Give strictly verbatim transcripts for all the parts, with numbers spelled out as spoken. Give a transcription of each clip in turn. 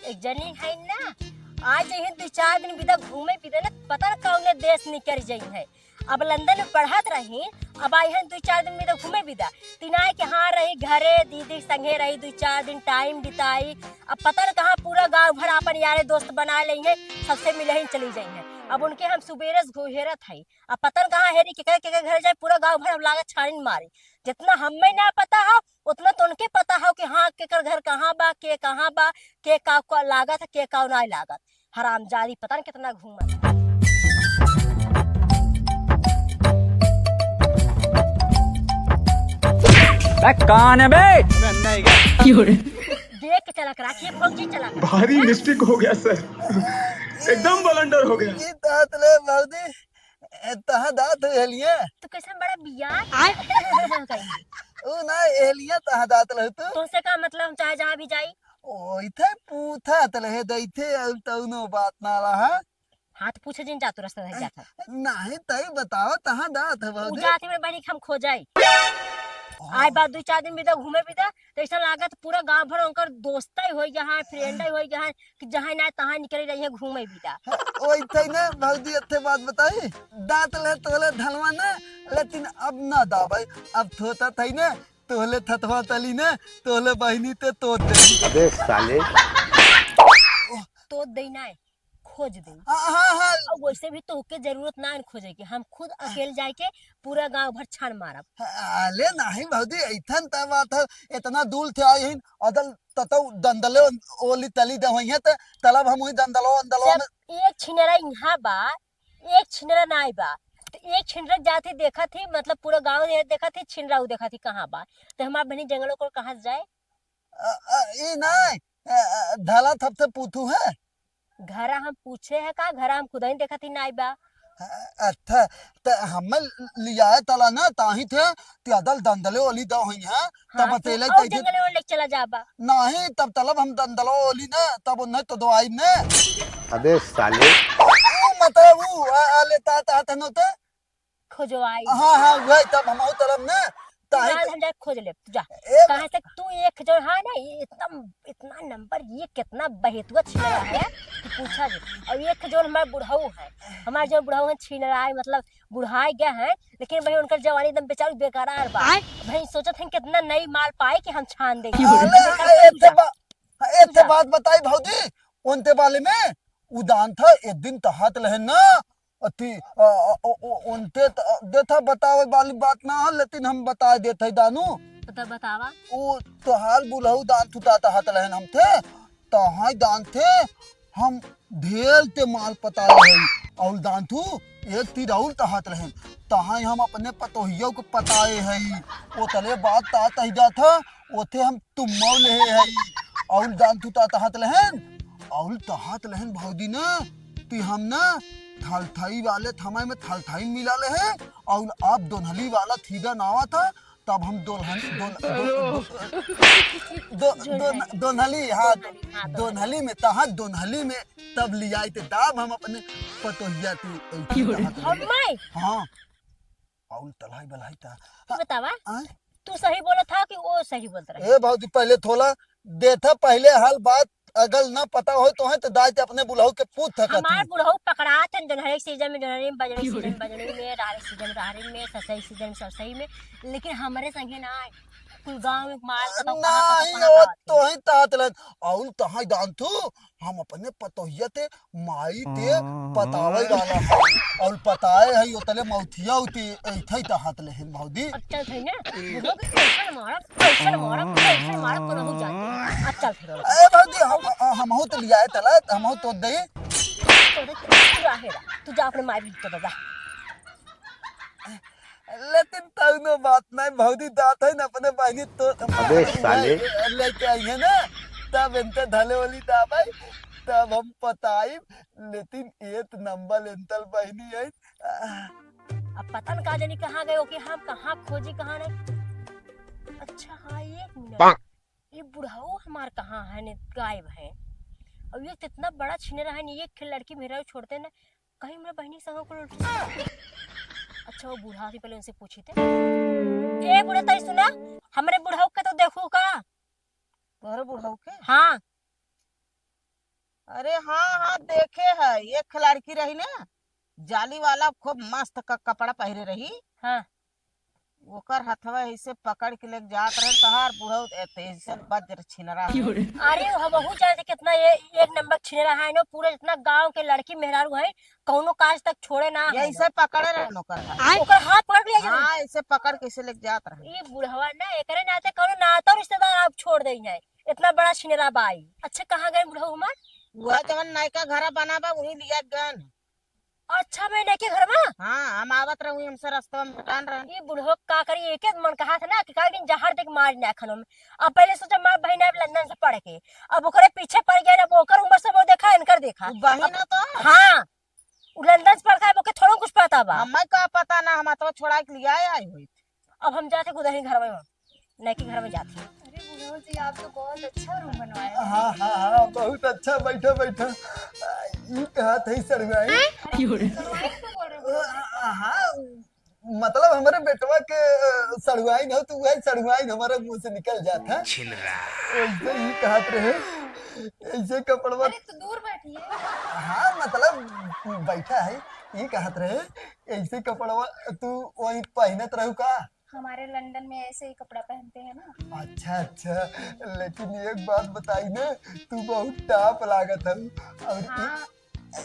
एक जनी है ना, आ जइहैं दुइ चार दिन बिदा घूमे बिदा ना, पता न कौने देश निकल जइहैं। अब लंदन में पढ़त रही, अब आइहैं दुइ चार दिन बिदा घूमे बिदा। तिनाए के हाँ रही घरे, दीदी संगे रही, दुइ चार दिन टाइम बिताई। अब पता न कहाँ पूरा गाँव भर आपन यारे दोस्त बनाए लइहैं, सबसे मिलहिन चली जइहैं। अब उनके हम सुबेरे से घोहेरत हई, अब पता न कहाँ हेरी, केकर केकर घर जाए, पूरा गाँव भर अब लागत छानिन मारी। जितना हमें ना पता हो, उतना तो उनके पता हो कि हाँ, केकर घर कहाँ बा, के कहाँ बा, के का, का लागत है, के का नाई लागत। हरामजादी पता न कितना घूमत। बे, कौन है बे? देख के चला करा, ये फौजी चला करा। भारी मिस्टेक हो गया सर, एकदम बलंडर हो गया। ये दांत ले भौजी, ए, तहाँ दांत हेलिया। तू कैसे बड़ा बिया? आय। ऊ ना, एहलिया तहाँ दांत लहू तू। तुमसे का मतलब, हम चाहे जहाँ भी जाई। ओ, इथे पूछा तलहे दैथे, अउर तउनो बात ना रहा। हाँ, तो पूछे जिन जा, तू रास्ता नहीं जाता। नहीं, तई बताओ, तहाँ दांत है ऊ भौजी। जात में बनी हम खो जाई। हाँ। आए बाद दुइ चार दिन बिदा घूमे बिदा, तो ऐसा लागत पूरा गांव भर उनकर दोस्त ही होई गया है, फ्रेंड ही होई गया है, कि जहाँ ना तहाँ निकले रही है घूमे बिदा। ओई थे ना भौजी, अच्छे बात बताई, दांत ले तोले धलवा ना, लेकिन अब ना दाबाई, अब थोता थई ना, तोले थथवा तली ना, तोले बहिनी ते तोड़ दे। अबे साले। तोड़ दे ना, खोज दे। हाँ, हाँ, हाँ। अब वैसे भी तोहके जरूरत ना है खोजे के, हम खुद अकेल जाए के पूरा गांव भर छान मारब। अले नहीं भौजी, ऐथन त बात है, इतना दूर थे आई हिन, अदल ततौ दंदले ओली तली दे होई है, त तलब हम वही दंदलो अंदलो जब में एक छिनरा यहाँ बा, एक छिनरा नाई बा, तो एक छिनरा जात ही देखत ही, मतलब पूरा गांव ये देखत ही, छिनरा उ देखत ही कहाँ बा, तो हमार बहनी जंगलों को कहाँ से जाए? अ, अ, ई नाई, अ, अ, ढाला थप से पूछू है। घरा हम पूछे है का? घरा हम खुद ही देखत ही नाई बा। अ, अच्छा, त हमें लियाए तला ना, ताही थे, त्यादल दंदले ओली दे होई है, तब हाँ, तू बतेले और कैसे जंगले ओले चला जाबा। नहीं, तब तलब हम दंदलो ओली ना, तब उन्हें तो दवाई ने। अबे साले। ओ, मतलब ऊ, आ, आ, लेता, ता, तनो ते? खोजवाई। हाँ, हाँ, वही, तब हम तलब ने, ताही आज हम जाके खोज लेब, तू जा। ए, कहाँ से तू एक जो है ना, ये इतना, इतना नंबर, ये कितना बहेतुआ छिनरा है कि पूछा जी। और एक जो हमार बुढ़ऊ है, हमार जो बुढ़ऊ है छिनरा है, मतलब बुढ़ाए गया है, लेकिन भाई उनकर जवानी एकदम बेचारू बेकरार बा। आय। भाई सोचत हैं कितना नई माल पाए कि हम छान देंगे। अरे, अरे, एते बा-, एते बात बताई भौजी, ओनते वाले में उदान था, एक दिन तहात लहन ना, अति, अ, अ, ओ, ओ, ओनते त-, देथा बतावे वाली बात ना है, लेकिन हम बताए देत है दानू। तो बतावा। ओ तोहार बुलहु दान थुता तहात लहन हम थे, तहाई दान थे, हम ढेर ते माल पताए है, और दान थू एक तीर और तहात लहन, तहाई हम अपने पतोहियों को पताए है, ओ तले बात तात ही जात है, ओथे हम तुम्मौ लेहे हई। अउल दान तू ता तहत लहन, अउल तहत लहन भौजी ना, ती हम ना थलथई वाले थमय में थलथई मिला लेहे, अउल आप दोन्हली वाला थीदा नावा था, तब हम दोलहन-, दोन-, दो-, दो-, दो-, दोन-, दोन्हली, हाँ, दोन्हली, हाँ, दोन्हली। दोन्हली में, तहत दोन्हली में तब लियाई ते दाब हम अपने पतोहिया ती, ऐ की बोले? तहत लहन। हम्मै? हाँ। अउल तलहई बलहई ता। तू बतावा, आय? तू सही बोलत हा कि वो सही बोलत रहे? ए भौजी, पहले थोला देथा, पहले हाल बात अगल ना पता होय तो है तो दाई ते अपने बुढ़ऊ के पूछ सकत हमार ही। बुढ़ऊ पकड़ात है, जोन्हरे सीजन में, जोन्हरे में, बजरे सीजन में, बजरे में, राहरे सीजन में, राहरे में, ससई सीजन में, ससई में, लेकिन हमरे संगे ना आए। कुल गाँव में मार के नहीं, कहाँ वो तो ही तात लन। अउल तहाँ दान थू, हम अपने पतोहिया ते माई ते पतावे वाला है। अउल पताए है, ओतले मौथिया उती, ऐठई तहत लेहिन भौजी। अब चल थई ना, बुढ़ऊ के कैसन मारब, कैसन मारब, कैसन मारब, कोनो हो जाए। अब चल फिर। ए भौजी, हम, हमहू तो लियाए तला, हमहू तो दे। तो दे, तू जा, हे जा। तू जा अपने माई भी तो दे, जा। लेकिन तउनो बात नहीं, भौजी दात है ना अपने बहिनी तो अबे साले। लेके आई है ना, तब इनते धले वाली दाबाई, तब हम पताई, लेकिन एक नंबर एंतल बहिनी है। अब पता न का जानी कहाँ गए, ओके हम कहाँ खोजी, कहाँ नहीं। अच्छा हाँ, एक मिनट, ये बुढ़ऊ हमार कहाँ है ने, गायब है। अब ये कितना बड़ा छिनरा है ने, एक लड़की मेहरारू छोड़ते ना, कहीं मेरे बहिनी संग को लुट। अच्छा, वो बूढ़ा थी, पहले उनसे पूछी थे। ए बूढ़ा, तई सुना, हमरे बुढ़ऊ के तो देखू का? तोहरे बुढ़ऊ के? हाँ। अरे हाँ, हाँ, देखे है, एक लड़की रही ना, जाली वाला, खूब मस्त क-, कपड़ा पहिरे रही। हाँ। ओकर हथवा ऐसे पकड़ के लेके जात रहे, तहार बुढ़ऊ ए-, ऐसे वज्र छिनरा है। अरे, हमहू जाने कितना ये एक नंबर छिनरा है ना, पूरा जितना गांव के लड़की मेहरारू है, कौनो काज तक छोड़े ना है। ऐसे पकड़े रहे ओकर हाथ। ओकर हाथ पकड़ लिया जाए। हाँ, ऐसे पकड़ के ऐसे लेके जात रहे। ई बुढ़वा ना, एकरे नाते कौनो नाता रिश्तेदार आप छोड़ दे जाए, इतना बड़ा छिनरा बाई। अच्छा, कहाँ गए बुढ़ऊ हमार? वह जवन नयका घरा बना बा, वही लिया गए। अच्छा, मैं नयके घर में? हाँ, हम आवत रहू, हमसे रास्ता में भेटान रहे। ई बुढ़ऊ का करी, एक एक मन कहा था ना कि का दिन जहर देख मार ना खानो में। अब पहले सोचा मार बहिन अब लंदन से पढ़ के, अब ओकरे पीछे पड़ गया, अब ओकर उम्र से वो देखा, इनकर देखा। वो बहिन अब है तो? हाँ, उ लंदन से पढ़ के, अब ओके थोड़ा कुछ पता बा। हमें का पता ना, हम तो छोड़ा के लिया आई हुई। अब हम जाते गुदही घर में, नयके घर में जाते। अरे बुढ़ऊ जी, आप तो बहुत अच्छा रूम बनवाए हैं। हाँ, हाँ, हाँ, बहुत अच्छा। बैठा, बैठा। आ, ई कहा थे सड़ुआई। अरे, सड़ुआई क्यों बोल रहे हो? आ, आ, हाँ, मतलब हमारे बेटवा के, अ, सड़ुआइन हो, तो वही सड़ुआइन हमारे मुंह से निकल जात है। छिनरा। ऐसे ही कहत रहे, ऐसे कपड़वा। अरे, तो दूर बैठिए। हाँ, मतलब बैठा है, ये कहत रहे, ऐसे कपड़वा तू वही पहनत रहू का? हमारे लंदन में ऐसे ही कपड़ा पहनते हैं ना। अच्छा, अच्छा, लेकिन एक बात बताई ना, तू बहुत टॉप लागत हऊ। और हाँ,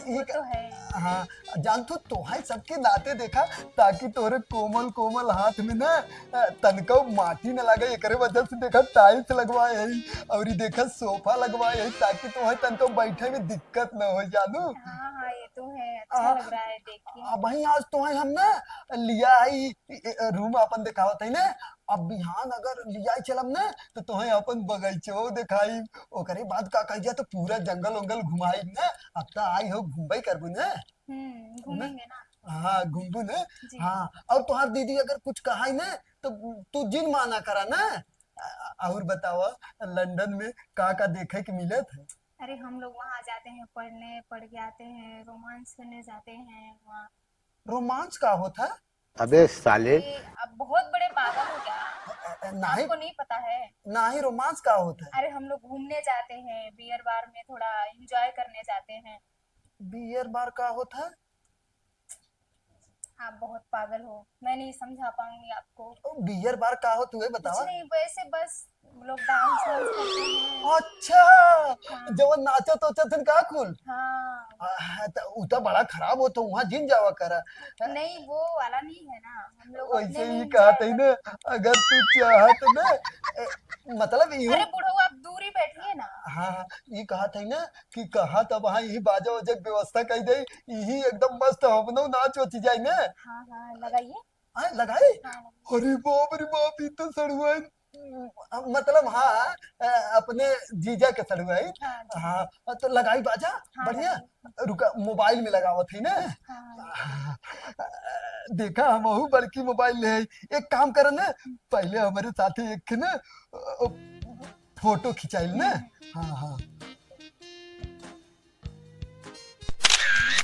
ई, ई वो तो है। हाँ, जान तू, तोहाई सबके नाते देखा, ताकि तोहरे कोमल कोमल हाथ में ना, अ, तनको माटी न लागे, एकरे वजह से देखा टाइल्स लगवाए है और ई देखा सोफा लगवाए है, ताकि तोहाई तनको बैठे में दिक्कत न हो, जानू। हाँ, हाँ, ये तो है, अच्छा आ, लग रहा है देख के। अबहीं आज तोहाई हम ना लिया आई, ए, ए, रूम आपन देखावत है ना, अब बिहान अगर लियाई चलब ना, तो तोहे अपन बगीचो देखाई, ओकरे बाद का कह दिया, तो पूरा जंगल उंगल घुमाई ना। अब तो आई हो, घूमबे करबू ना। हम्म, ना? घूमेंगे ना। हाँ, घूमबू ना। जी। हाँ, और तोहार दीदी अगर कुछ कहाई ना, तो तू जिन माना करा ना। अ-, और बतावा, लंदन में का का देखे के मिलत है? अरे, हम लोग वहाँ जाते हैं पढ़ने, पढ़ के आते हैं, रोमांस करने जाते हैं वहाँ। रोमांस का होता है? अबे साले। ये अब बहुत बड़े पागल हो गया। अ, अ, नहीं। आपको नहीं पता है? नहीं, रोमांस का होता है? अरे, हम लोग घूमने जाते हैं, बियर बार में थोड़ा एंजॉय करने जाते हैं। बियर बार का होता है? आप बहुत पागल हो, मैं नहीं समझा पाऊंगी आपको। ओ, बियर बार का हो, तू ये बतावा। कुछ नहीं, वैसे बस लोग डांस वांस करते हैं। अच्छा, हाँ। जवन नाचत उचत हन का कुल? हाँ। आ, त उ त बड़ा खराब होत, वहाँ जिन जावा करा। नहीं, वो वाला नहीं है ना, हम लोग वैसे अपने में ही enjoy कहत है ना, करते हैं। अगर तू चाहत ना, ए, मतलब यूं अरे बुढ़ऊ, आप दूर ही बैठिए ना। हाँ, हाँ, ये कहत है ना कि कहा तब हाँ, यही बाजा वाजा के व्यवस्था कर दे, यही एकदम मस्त हमनो नाच वाच जाए ना। हाँ, हाँ, लगाइए। हाँ, लगाई? हाँ, लगाइए। अरे बाप रे बाप, ई तो सड़ुआइन, मतलब हाँ, अ, अपने जीजा के सड़ुआइन। हाँ, जी। हाँ, तो लगाई बाजा, हाँ, बढ़िया। लगाइए। रुका, मोबाइल में लगावत है ना। हाँ। देखा, हमहू बड़की मोबाइल ले आई। एक काम कर ना, पहले हमारे साथे एक ठे ना, अ, फोटो खिंचाइल ना। हम्म। हाँ, हाँ।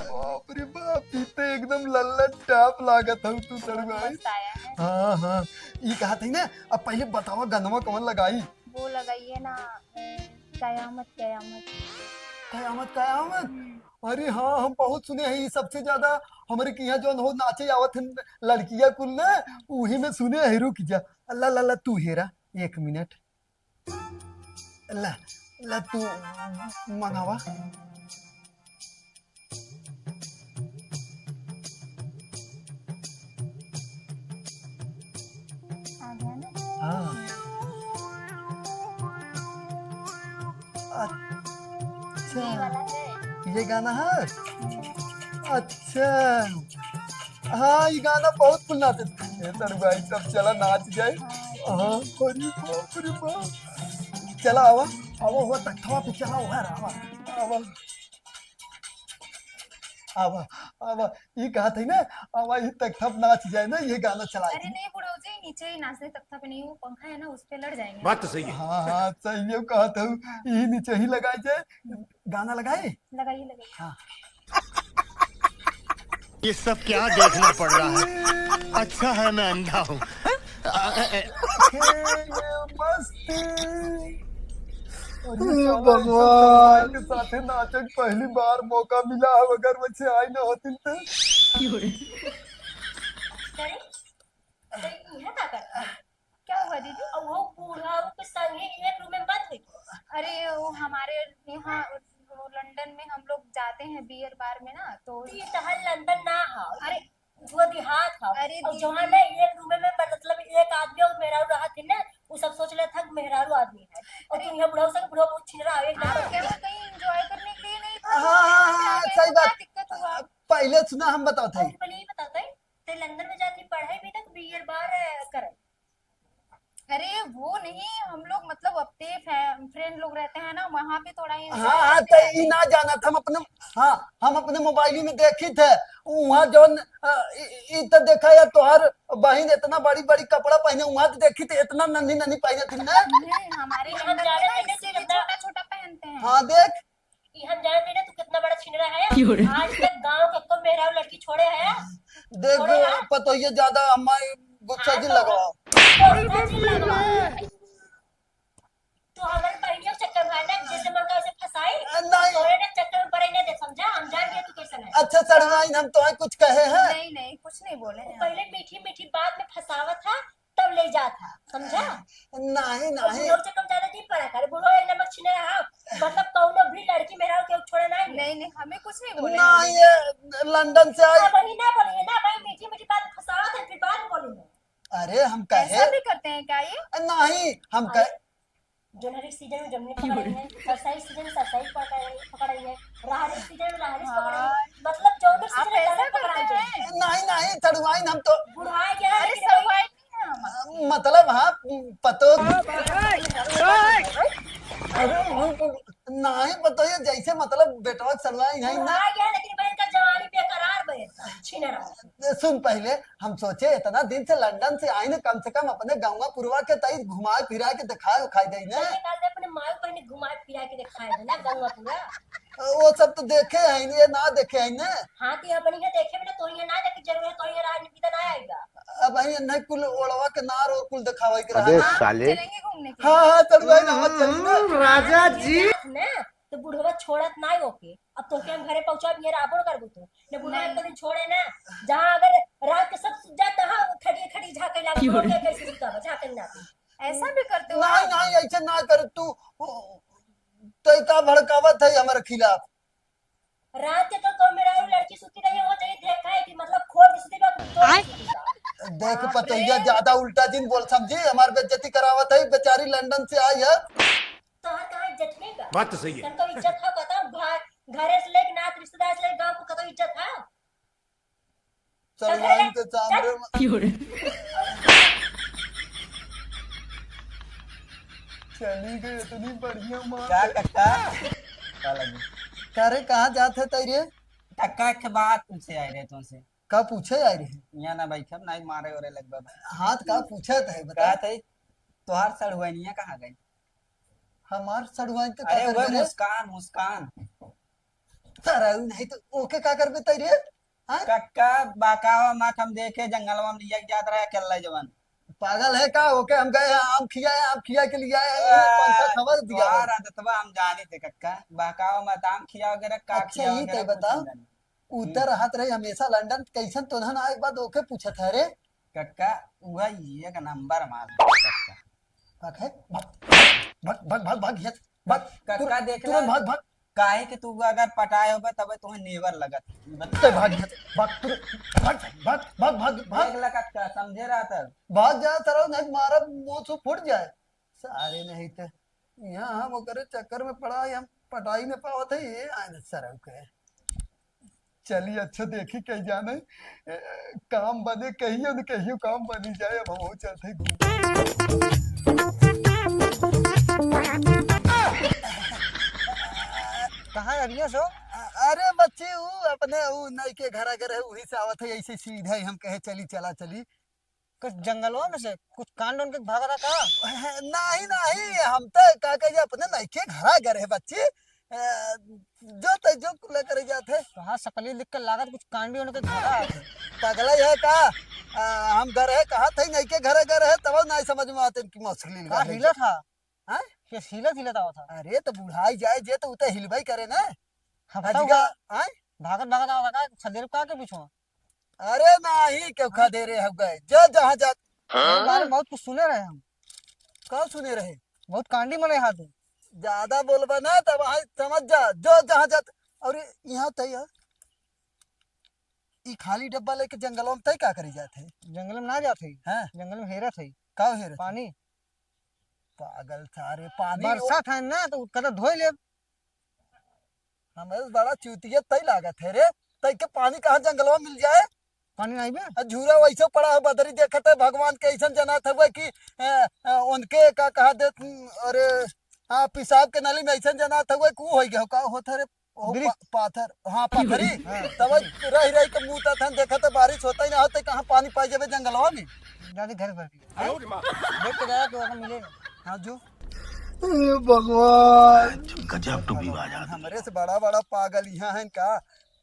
बाप रे बाप, ई तो एकदम लल्ला टाप लागत हऊ तू, बहुत सड़ुआइन। मस्त आया है। हाँ, हाँ। ई कहत है ना, अब पहले बतावा गनवा कवन लगाई? वो लगाइए ना, अ, कयामत, कयामत। कयामत, कयामत? हम्म। अरे हाँ, हम बहुत सुने हैं, ई सबसे ज्यादा हमरे के यहाँ जौन हो नाचे आवत हैं लड़किया कुल ना, उही में सुने हैं, रुक जा। अल्लाह, अल्लाह, अल्लाह, तू हेरा, एक मिनट। ला, ला तू मंगावा। आ गया ना? हाँ। अच्छा। ये वाला है। ये गाना है? अच्छा। हाँ, ये गाना बहुत कुल नाचे। ए, सर भाई, सब चला नाच जाए। हाँ, अरे बाप रे बाप। चला, आवा, आवा, हुआ तख्तवा पे चला, हुआ, आवा, आवा। आवा, आवा, ये कहा था ना, आवा, ये तख्ता पे नाच जाए ना, ये गाना चला अरे दे। नहीं बुढ़ऊ जी, नीचे ही नाचने, तख्ता पे नहीं, वो पंखा है ना, उस पे लड़ जाएंगे। बात तो सही है। हाँ, हाँ, सही है, कहा था, हाँ। ये नीचे ही लगाई जाए। गाना लगाए? लगाइए, लगाइए। हाँ। ये सब क्या देखना पड़ रहा है? अच्छा है मैं अंधा हूँ। हे मस्ती। अरे साला, भगवान। के साथे नाचे के पहली बार मौका मिला हो, अगर वैसे आई ना होती तो। अरे, अरे, यहाँ का करता है? क्या हुआ दीदी? और वो बूढ़ा के संगे एक रूम में बंद है। अरे, वो हमारे यहाँ, वो लंदन में हम लोग जाते हैं बियर बार में ना, तो ये तो हर लंदन ना हो। अरे, वो देहात हो। अरे और दीदी। जहाँ ना एक रूम में, मतलब, एक आदमी और मेहरारू रहत है ना, वो सब सोच लेत है कि मेहरारू आदमी है। और अरे। तुम यहाँ बुढ़ाऊ संग बुढ़ाऊ बहुत छिनरा आवे ना। आप क्या कहीं एंजॉय करने के लिए नहीं था? हाँ, हाँ, हाँ, हाँ, क्या सही बात। दिक्कत हुआ? पहले सुना, हम बतावत है। और पहले ये बताते हैं, ते लंदन में जाती पढ़ाई भी तक बियर बार, अ, करे। अरे वो नहीं, हम लोग मतलब अपने फ्रेंड लोग रहते हैं ना, वहाँ पे थोड़ा हाँ, हाँ, तो ई ना जानत, हम अपने, हाँ, हम अपने मोबाइल में देखी थे, वहाँ जौन, अ, ई, ई तो देखा यार, तोहार बहिन इतना बड़ी बड़ी कपड़ा पहने, वहाँ तो देखी थे इतना नन्ही नन्ही पहने थी ना। नहीं, हमारे हम लंदन में जाने ना थे इसीलिए कितना छोटा छोटा पहनते हैं। हाँ, देख। ई हम जानत हई ना, तू कितना बड़ा छिनरा है। क्यों रे? आज तक गाँव के एको मेहरारू लड़की छोड़े है? देख, छोड़े है? पतोहिया ज्यादा हमारी गुस्सा हाँ, जिन तो लगवा। गुस्सा जिन लगवा। तू हमारे बहिनियों के चक्कर में ना, जैसे मन का वैसे फंसाई। अ, नहीं। तोरे ना चक्कर में पड़े ना दे, समझा? हम जान गए तू कैसन है। अच्छा, सड़वाइन, हम तो कुछ कहे हैं? नहीं, नहीं, कुछ नहीं बोले हैं। पहले मीठी मीठी बात में फंसावत था, तब ले जात है, समझा? नहीं, अब नहीं। बुढ़ऊ से कम ज्यादा नहीं पड़ा करे, बुढ़ऊ एक नंबर छिने रहा, मतलब कौनो भी लड़की मेहरारू के छोड़े नहीं। नहीं, नहीं, हमें कुछ नहीं बोले। नहीं, ये लंदन से आई। हाँ, वही ना बोलिए ना भाई, मीठी मीठी बात फंसावत है, फिर बाद में बोलिए। अरे, हम कहे ऐसा भी करते हैं क्या ये? नहीं, हम कहे अरे, जोनहरी सीजन में जमनी पकड़ाई है, सरसई सीजन में सरसई पकड़ाई, पकड़ाई है, राहरी सीजन में राहरी पकड़ाई है। हाँ। मतलब जौन आप सीजन में ऐसा जाना पकड़ाई करते जाए। हैं? नहीं, नहीं, सड़ुआइन हम तो बुढ़ाई गया है अरे, लेकिन सड़ुआइन नहीं है हमारा। मतलब, हाँ, पतो। अरे, नहीं, पतो ये जैसे, मतलब, बेटवा के सड़ुआइन है ना। बुढ़ाई गया है लेकिन बहन का जवानी बेकरार बहन का, छीना रहा। सुन पहले, हम सोचे, इतना दिन से लंदन से आइन, कम से कम अपने गौवा पुरवा के तई घुमाए फिराए के देखाए उखाए दे ने। चलिए, काल से अपने माई बहन घुमाए फिराए के देखाए दे ना, गौवा पुरवा। वो सब तो देखे हैं, ये ना देखे हैं ना। हाँ, तो ये अपनी के देखे बिना तो ये ना देखे, जरूर है, तो ये राजनीति ना आएगा। अब ये नहीं कुल ओड़वा के नार और कुल देखावे के अबे रहा। साले। चलेंगे घूमने के लिए। हाँ, हाँ, चल भाई, ना, चल ना। हम्म, राजा जी। ना, तो बुढ़वा छोड़त ना ओके। अब तोके हम घरे पहुँचाब, ये राबड़ करबो तो। ने बुढ़वा नहीं। एक दिन छोड़े ना, जहाँ अगर रात के सब सुत जाता है, वो खड़ी खड़ी झाँके लागे, क्यों? तो के कैसे सुता है, झाँके ना। ऐसा भी करते हो नहीं, आप? नहीं, ऐसे ना कर तू। तै का भड़कावत है हमारे खिलाफ? रात के तो, तो मेरा लड़की सुती रही, वो चाहिए देखा है कि मतलब खोल के सुती बा, तोड़ के सुती बा। देख बाप पतोहिया, रे। ज्यादा उल्टा जिन बोल समझी, हमार बेइज्जती करावत है, बेचारी लंदन से आई है। तोहर कहाँ इज्जत नहीं बा? बात तो सही है। तनको इज्जत है, बताओ, घर, घरे से लेके नात रिश्तेदार से लेके गाँव को कतो इज्जत है? चल चल भाई, रे, तो सामने चल। में क्यों रे? चली गई इतनी बढ़िया माँ। का कक्का? का लगी? का रे, कहाँ जात है तैरे? कक्का, एक बात पूछे आए रहे तुमसे। का पूछे आए रहे? यहाँ ना भाई, हम नहीं मारे ओरे लगबा भाई। हाँ, तो का पूछत है, बता। का तई, तोहार सड़ुआइनिया कहाँ गई? हमार सड़ुआइन के का अरे, करबे वह रे? मुस्कान, मुस्कान। सड़ुआइन नहीं तो ओके का करबे तैरे? हाँ? कक्का, बहकावा मत, हम देखे जंगलवा में लिया जात रहे अकेला जवन। पागल है का? ओके हम गए हैं, आम खियाए, आम खिया के लिए आए हैं, ये आ, पंखा खबर दिया है। तोहार आदतवा हम जाने थे कक्का, बहकावा मत, आम खिया वगैरह का अच्छा, खिया ई वगैरह तय कुछ बता, नहीं जाने। उधर हम्म। रहत रहे हमेशा लंदन, कैसन तोन्हन आए के बाद ओके पूछत है रे? कक्का, वह एक नंबर माल है कक्का। भाग है, भाग, भाग, भाग, भाग, भाग, यस, भाग, कक्का, तुरंत, देख तुरंत ला। भाग, भाग। काहे कि तू अगर पटाए होबे तबे तुम्हें नेवर लगत। ते भाग, भाग, तू भाग, भाग, भाग, भाग, भाग। देख ला कक्का, समझे रहा था। भाग जा, सरऊ, नहीं मारा, मुंह से फूट जाए। सारे नहीं थे। यहाँ हम ओकरे चक्कर में पड़ा, हम पटाई में पावत है, ये आए सरऊ के। चली, अच्छा देखी, कहीं जाने, ए, काम बने, कहियो न कहियो काम बनी जाए। अब हम चलते घूम। कहाँ है अगले सो? अ-, अरे बच्ची, ऊ अपने ऊ नई के घर अगर है, वही से आवत है, ऐसे सीधा ही हम कहे, "चली, चला, चली।" कुछ जंगलवा में से कुछ कांड उनके भाग रहा का? नहीं, नहीं, हम तो का कहिए, अपने नई के घर अगर है बच्ची, अ, जो ते जो कुला करे जात है। तो हाँ, सकली लिख के लागत कुछ कांड भी उनके घर आ। पगला है का? अ, हम घर है, कहा थे नई के घर अगर है, तब नहीं समझ में आते इनकी मौसली का लगा है। हिला था? हाँ? केस हिलत हिलत आवत है। अरे तो बुढ़ाई जाए जे तो उ तो हिलबे करे ना। हम बताओ अजगा, आय? भागत भागत आवत है का खदेरे का के पीछे? अरे नाही, केहू खा दे रे हउ गए। जो जहाँ जात। हाँ? बारे बहुत कुछ सुने रहे हम। का सुने रहे? बहुत कांडी मने हाथ है। ज्यादा बोलबा ना तब वहाँ समझ जा। जो जहाँ जात। और यहाँ तय है। ई खाली डब्बा लेके जंगलवा में तय का करे जात है? जंगल में ना जात है। हाँ। जंगल में हेरत है। का हेरत है? पानी। पागल सारे, पानी बरसात है ना तो कदा धोई लेब। हमें बड़ा चूतिया तई लागत है रे। तई के पानी कहाँ जंगलवा मिल जाए? पानी नहीं बे? आ झूरा वैसे पड़ा है, बदरी देखत है, भगवान के ऐसन जनात हुआ कि, ए, ए, उनके का कहा दे, अरे, हाँ, पेशाब के नली में ऐसन जनात हुआ कि ऊ हो गया, का होत है रे? ओ, बिरिक। पा-, पाथर, हाँ, पाथरी। हाँ। तब रह रह के मुँह तथन देखत है, बारिश होता ही ना होता, कहाँ पानी पाई जाबे जंगलवा में? जाके घर भर दिया। देख के जाया तो ओकर मिले। हाँ, जो। ए भगवान। गजब टोपी बाज आदमी। हमरे से बड़ा बड़ा पागल यहाँ हैं का?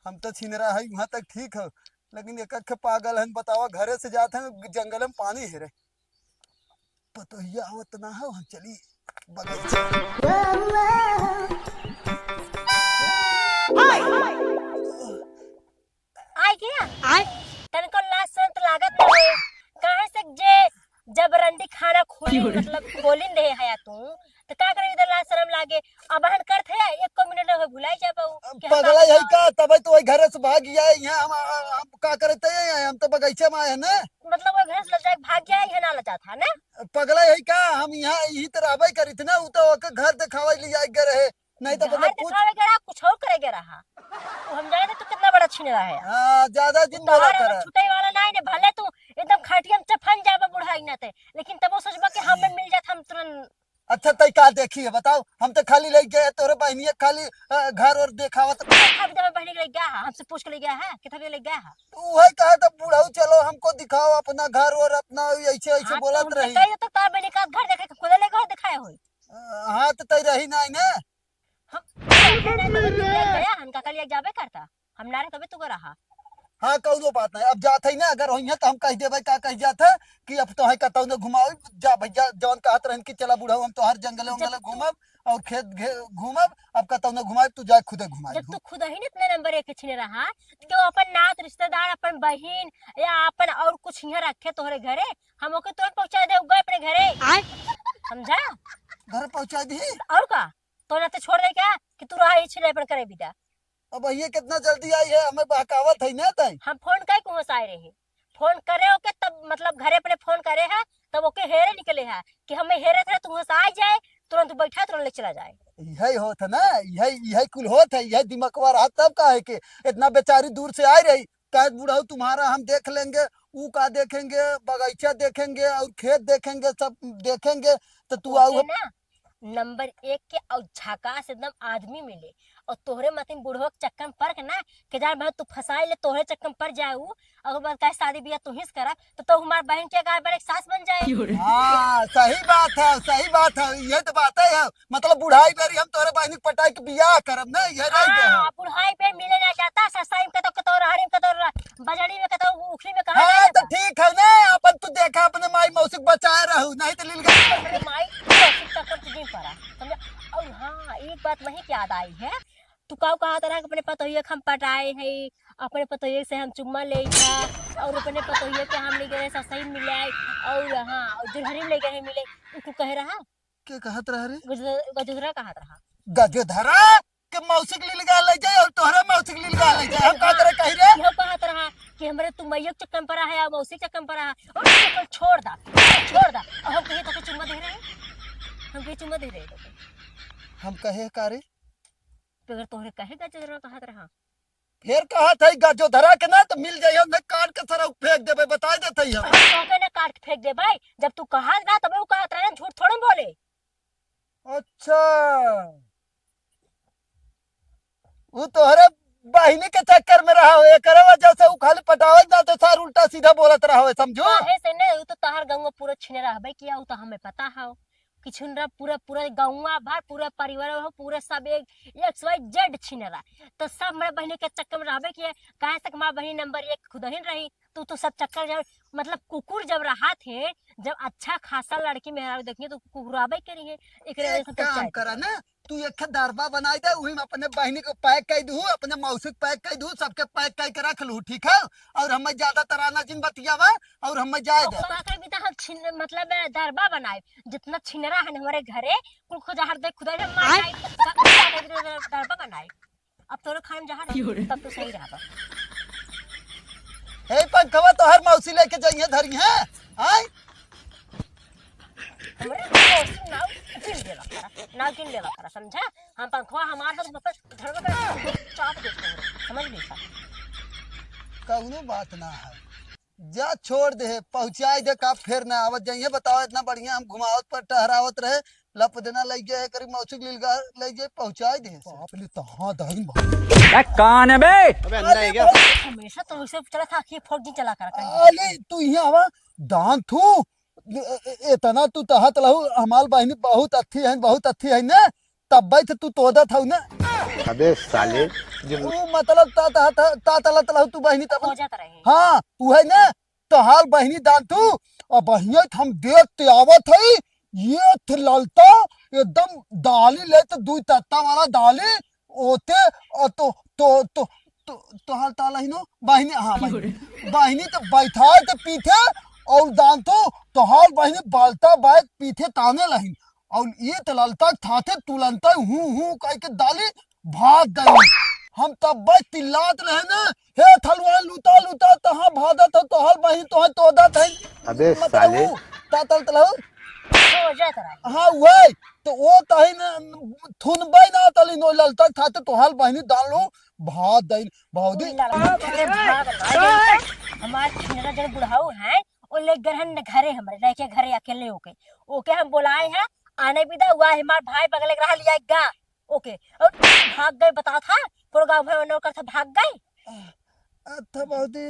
हम तो छिनरा है, वहाँ तक ठीक हो, लेकिन एक अखे पागल हैं, बतावा, घरे से जात हैं, जंगल में पानी हेरे। पतोहिया आवत ना हो, हम चली बगीचा। आय गया? आय? तनको लाज शरम त लागत ना है। काहे से जे जबरंडी खाना खोली, मतलब, खोलिन रहे हया तू, त का करे इधर लाज शरम लागे? अबहन करत है, एको मिनट हो भुलाई जाबो कि हम पगला का यही बताओ? का, तबे तो वही घरे से भाग गया है। यहाँ हम, हम, हम का करे तय है, हम तो बगीचे में आए हैं ना। मतलब, वो घर से लजाए भाग गया है, यहाँ ना लजा था ना? पगला यही का, हम यहाँ यही तो रहबे करी थे ना, उ तो ओके घर दिखावे ले जाए के रहे। नहीं तो घर मतलब कुछ दिखावे के रहा, कुछ और करे के रहा। वो हम जाने तू कितना बड़ा छिनरा है। हाँ, ज्यादा जिन बोला तोहार करा। छुटे वाला नहीं ने, भले तू एकदम खटिया में चफन जाबे बुढ़ाई ना ते, लेकिन तब वो सोचबा कि हमें मिल जात, हम तुरंत। अच्छा, तई का देखी है बताओ, हम तो खाली ले गए तोरे बहनिया खाली, अ, घर और देखावत। कितना भी तोरे बहनी के ले गया है, हमसे पूछ के ले गया है, कितना भी ले गया है। तो वही कहा था बुढ़ऊ, चलो हमको दिखाओ अपना घर और अपना, ऐसे ऐसे हाँ, बोलत तो रही। कही तो तार बहनी का घर देखे के खुदे ले गए दिखाए होई। अ, हाँ, तो तई रही नहीं ना। हम, हम का कलिया जाबे करता, हम ना रहे तबे तू को रहा। हाँ, कौनो बात नहीं। अब जात है ना, अगर होइहे तो हम कह देबे, का कह जात है कि अब तो है कतौ न घुमाओ, जा भैया, जौन कहत रहन कि चला बुढ़ऊ, हम तो हर जंगले जब उंगले तू घूमब और खेत घे-, घूमब, अब कतौ न घुमाए, तू जाए खुदे घुमाए जब हो। तू खुद ही न इतने नंबर एक के छिने रहा, तो क्यों अपन नात रिश्तेदार, अपन बहिन या अपन और कुछ यहाँ रखे तोहरे घरे, हम ओके तुरंत पहुँचा दे उगे अपने घरे। आय? समझा? घर पहुँचा दी? और का? तो ना तो छोड़ दे क्या कि तू रहा ही छिने अपन करे बिदा। अब ये कितना जल्दी आई है, हमें बहकावत है ना तई। हम फोन कई को हंसाए रहे, फोन करे ओके तब, मतलब, घरे अपने फोन करे है, तब ओके हेरे निकले है कि हमें हेरे थे, तू हंसाए जाए, तुरंत बैठा, तुरंत ले चला जाए। यही होत है ना, यही, यही कुल होत है, यही दिमकवा रहा तब का है कि इतना बेचारी दूर से आई रही, कहे बुढ़ऊ तुम्हारा हम देख लेंगे, ऊ का देखेंगे, बगीचा देखेंगे और खेत देखेंगे, सब देखेंगे, तो तू ओके आऊ ना, नंबर एक के और झकास एकदम आदमी मिले, और तोहरे मतिन बुढ़वा के चक्कर में पड़ के ना, के जान भाई तू फंसाई ले, तोहरे चक्कर में पड़ जाए ऊ, और बाद कहे शादी बियाह तू ही से करा, तो, तो हमार बहन के गाय बड़े सास बन जाए। हाँ, सही बात है, सही बात है, ये तो बात है। मतलब बुढ़ाई बेरी हम तोहरे बहनी के पटाई के बियाह करब ना, ये रह गया है। हाँ, बुढ़ाई पे मिले ना जाता, ससाई में कतो, कतो रहड़ी में कतो, बजड़ी में कतो, उखली में कहाँ हाँ, जाए तो जाता? ठीक है ना, अपन तू देखा अपने माई मौसी के बचाए रहू, नहीं तो लील गई। अपने माई मौसी के चक्कर में जिन पड़ा, समझा? और हाँ, एक बात वही के याद आई है, तू काऊ कहत रहा कि अपने पतोहिया के हम पटाए है, अपने पतोहिया से हम चुम्मा ले था, और अपने पतोहिया के हम ले गए ससई मिले, और हाँ, और दुल्हरी ले गए मिले, तू कहे रहा? के कहत रहा रे? गजो-, गजोधरा कहत रहा। गजोधरा के मौसी के लील गया ले जाए और तोहरे मौसी के लील गया ले जाए। हम का करे कही रे? इहो कहत रहा कि हमरे तू मैया के चक्कर में पड़ा है, मौसी के चक्कर में पड़ा है। और तू कल छोड़ दा, छोड़ दा। और हम कहे तो चुम्मा दे रहे हैं, हम कहे चुम्मा दे रहे हैं। हम कहे का रे? तो अगर तोहरे कहे गजोधरा कहत रहा। फिर कहत है गजोधरा के ना तो मिल जाइयो, नहीं काट के सरा फेंक देबे, बता देते ही हम। अरे तोहके ना काट के फेंक देबे, जब तू कहत रहा तबे वो कहत रहा, झूठ थोड़े बोले। अच्छा, वो तोहरे बहिनी के चक्कर में रहा हो, एकरे वजह से वो खाली पटावत ना तो सार उल्टा सीधा बोलत रहा हो, समझो? काहे से नहीं, वो तो तहार गंगो पूरा छिने रहबे किया, वो तो हमें पता है। कि छिनरा पूरा, पूरा गौवा भर, पूरा परिवार हो, पूरा सब एक, X Y Z छिनरा। तो सब हमारे बहिनी के चक्कर में रहबे किए, काहे से कि हमार बहिनी नंबर एक खुदहिन रही, तू तो सब चक्कर जब, मतलब कुकुर जब रहत है, जब अच्छा खासा लड़की मेहरारू देखिए तो कुकुराबे करी है। एकरे वजह से तो काम चाहे करा ना, तू एक ठे दरबा बनाई दे, वही में अपने बहिनी को पैक कर दू, अपने मौसी को पैक कर दू, सबके पैक करके रख लू, ठीक है? और हमें ज्यादा तराना जिन बतियावा, और हमें जाए और दे। का करबी त हम छिन-, मतलब, दरबा बनाए, जितना छिनरा है ना हमारे घरे, कुल खुदा हर दे खुदा ने मार आय। खाई, का, का करबी त दरबा बनाए। अब तोरे खाए में जहर है, तब तो सही रहबा। हे पंखवा, तोहर मौसी लेके जाइए धरी है, आय? हमरे मौसी नाव गिन लेवा करा, नाव गिन लेवा करा, समझा? हम पंखवा हमार है, तो बस धरवा करा, चाप देते हैं, समझ गई का? कौनो बात ना है, जा छोड़ दे, पहुँचाई दे, का फेर ना आवत जाइए। बताओ, इतना बढ़िया हम घुमावत पर टहरावत रहे, लप देना लग जाए, करीब मौसी के लीलगा लग जाए, पहुँचाई दे। बाप रे, तहाँ दही बा। क्या कान है बे? अबे अंधा है क्या? हमेशा तो वैसे चला था, आँखें फोड़ दी चला कर कहीं। अरे, तू यहाँ आवा, दान थू, ए-, ए-, इतना तू तहत लहू, हमार बहिनी बहुत अच्छी है, बहुत अच्छी है ना, तब बैठ तू तोदत हऊ ना। अबे साले, जो वो मतलब ता, ता, ता, ता तलत लहू तू बहिनी तब। हो जाता रहे। हाँ, उहे ना, तोहार बहिनी दान तू, अब बहिनी हम देख ते आवत हई, ये थे ललता, एकदम दाली ले तो दुई तत्ता वाला दाली, ओते, और तो, तो, तो, तो, तोहार ताला ही नो, बहिनी, हाँ, बहिनी। बहिनी तो बैठाए तो पीठे, और दान तो, तोहार बहिनी बालता बैठ पीठे ताने लहिन, और ये तो ललता थाते तुलंता हूँ, हूँ, कह के दाली भाग गई। हम तब बस चिल्लात रहे ना, "हे थलवान, लुता, लुता, तहाँ भागत हो, तोहर बहिन तोहे तोदत है।" अबे मतलब साले। ऊ, तातल तलहू। हो जात रहा। हाँ, वही। तो वो तही न, थुनबे ना तली नो ललता था, तो तोहर बहिनी दान लो, भाग दई, भौजी। ललता था, भाग ना गई। हमार छिनरा जन बुढ़ाऊ है, वो ले गए हैं घरे हमरे, रह के घरे अकेले होके। ओके हम बोलाए हैं, आने भी दा, हुआ हमार भाई बगले के रहा लिया गा। ओके, और भाग गए, बताओ था, पूरा गाँव भर में ओकर था, भाग गए। अच्छा भौजी,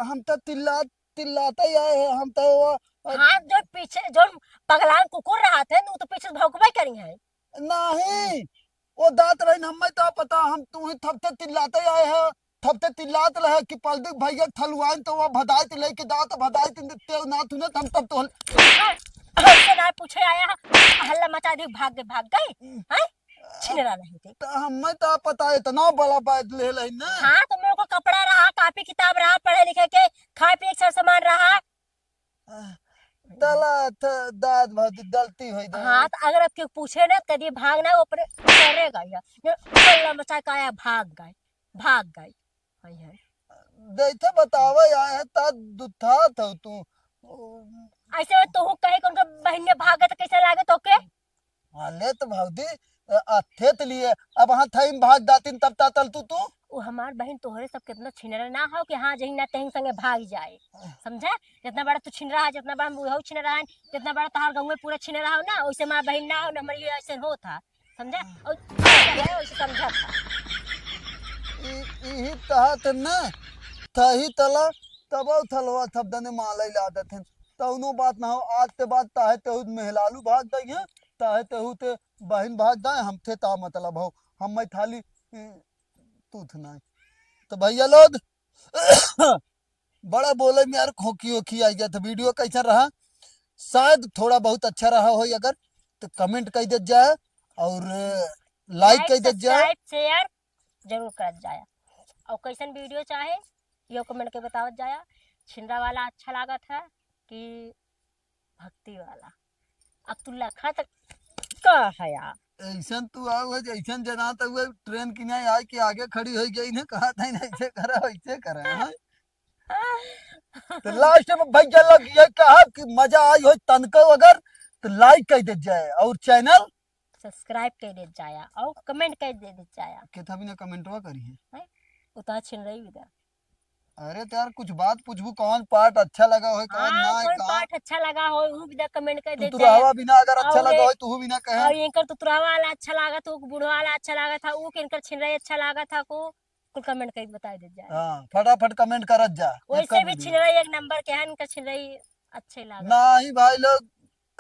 हम तो तिल्ला, तिल्लाते ही आए हैं, हम तो वो, अ, हाँ, जो पीछे, जो पगलान कुकुर रहा थे, वो तो पीछे से भौंकबे करी है। नहीं, वो दात रही, हमें तो पता, हम तू ही थपते तिल्लाते आए हैं, थपते तिल्लात रहे कि पलदुक भैया थलुआइन तो वो भदाइत लेके दात भदाइत ते ना तूने हम तब तो हल- हमसे ना पूछे आया है, हल्ला मचा दी, भाग गए, भाग गए, हैं? छिनरा नहीं थे। तो हमें तो पता है, इतना बड़ा बैग ले लेन ना। हाँ, तो मेरे को कपड़ा रहा, कापी किताब रहा, पढ़े लिखे के, खाए पिए के सर सामान रहा। तला, त-, दाद भौजी गलती होई तो। हाँ, तो अगर अब केहू पूछे ना, कदी भाग ना, वो अपने करेगा या। ये हल्ला मचा के आया, भाग गए, भाग गए। हई है। जैसे बतावे आए हैं, ता दुथा था तू। ऐसे में तोहू कहे कि उनका बहिन में भाग गए तो कैसे लागे तोके? हाँ, ले तो भौजी, अ, अथे त लिए, अब हाँ थई में भाग दातिन तब तातल तू, तू? वो हमार बहिन तोहरे सब कितना छिनरा ना हो कि हाँ, जहीं ना तहीं संगे भाग जाए। समझा? जितना बड़ा तू छिनरा है, जितना बड़ा हम उहऊ छिनरा है, जितना बड़ा तोहार गाँव में पूरा छिनरा हो ना, वैसे हमार बहिन ना हो ना, हमारी ये ऐसे हो था। समझा? और वैसे समझा था। ई, इही तहत न थही तला, तबौ थलवा थप दने मालई लादत हैं। तौनो बात ना हो, आज ते बात ताहे तेहू मेहलालू भाग दई हैं, ताहे तेहू ते बहिन भाग दाए, हमथे ता मतलब हो, हम मैं थाली, ए, तूथ नाई। तो भैया लोग, बड़ा बोले में यार खोंकी ओखी आई गया था। वीडियो कैसा रहा? शायद थोड़ा बहुत अच्छा रहा हो, अगर तो कमेंट कर देत जाए और लाइक कर देत जाए। सब्सक्राइब, शेयर जरूर करत जाए। और कैसन वीडियो चाहे, यो कमेंट के बतावत जाए। छिनरा वाला अच्छा लागत है कि भक्ति वाला? अब तू लखा तक का है यार? ऐसन तू आओ है, जैसन जना तो हुए ट्रेन किनारे आए कि आगे खड़ी हो गई ने, कहा था ना, ऐसे करा, वैसे करा, हाँ? तो लास्ट में भैया लोग ये कहा कि मजा आई हो तनको अगर, तो लाइक कर देत जाए और चैनल सब्सक्राइब कर देत जाए और कमेंट कर देत जाए। केथा बिना कमेंटवा करी है? हैं? उतना छिन रही विदा। अरे तो यार, कुछ बात पूछबू, कौन पार्ट अच्छा लगा होय, कौन हाँ, ना, कौन कहाँ? पार्ट अच्छा लगा होय, ऊ भी कमेंट कर दे तुतुरावा जाए। बिना अगर अच्छा और लगा ये, होय, तो ऊ भी ना कहे। और इनकर तुतुरावा वाला अच्छा लगा, तो बुढ़वा वाला अच्छा लगा था, ऊ के इनकर छिनराई अच्छा लगा था को, कुल कमेंट कर बता दे जाए। हाँ, फटाफट कमेंट करत जा। वैसे भी छिनराई एक नंबर के है, इनकर छिनराई अच्छे लगा। नहीं भाई लोग,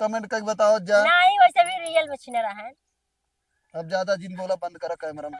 कमेंट करके बताओ जा। नहीं, वैसे भी रियल में छिनरा है। अब ज्यादा जिन बोला, बंद करा कैमरा में।